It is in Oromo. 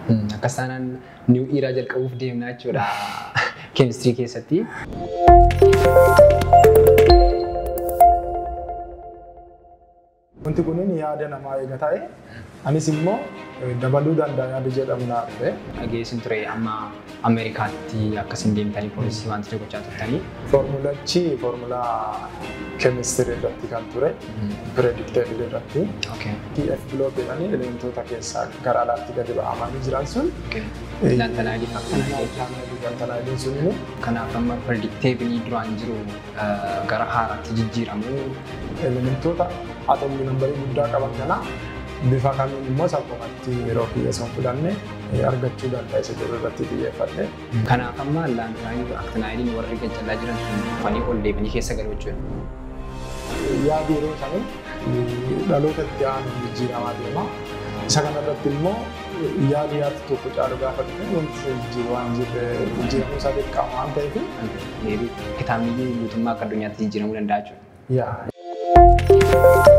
Akkas taanaan new era jalqabuuf deemnaa jechuudha keemistirii keessatti. Wanti kunin yaada namaa eega ta'e, anis immoo dabaluu danda'a yaada jedhamu naa dhufe. Dhageessin ture amma Ameerikaatti akkasin deemtanii poolisii wantoota gochaa turtanii. Foormulachi foormulaa keemistirii irratti kan ture, periodic table irratti. PF block jedhanii elementoota keessaa gara alaatti gadi ba'amanii jiran sun. Lanthanideii fi actinideii. Lanthanideiin sun. Kanaaf amma periodic table duraan jiru gara haaraatti jijjiiramu. Elementoota atomic numberii guddaa qaban kana bifa kamiin immoo salphumatti yeroo kiyya sun fudhanne argachuu danda'a isa jedhu irratti xiyyeeffadhe. Kanaaf amma lanthanideii fi actinideiin warri gajjallaa jiran sun dhufanii ol deebianii keessa galu jechuudha. Yaadi yeroo sanii dhaloota itti aanu jijjiiramaa deema. Isa kanarratti immoo yaadi yaadi tokko caalu gaafa dhufe, wanti jijjiiru waan jirre jijjiiramuu isaa dirqama waan ta'eef. Kitaabni guutummaa akka addunyaatti jijjiiramuu danda'a jechuudha. Yaa.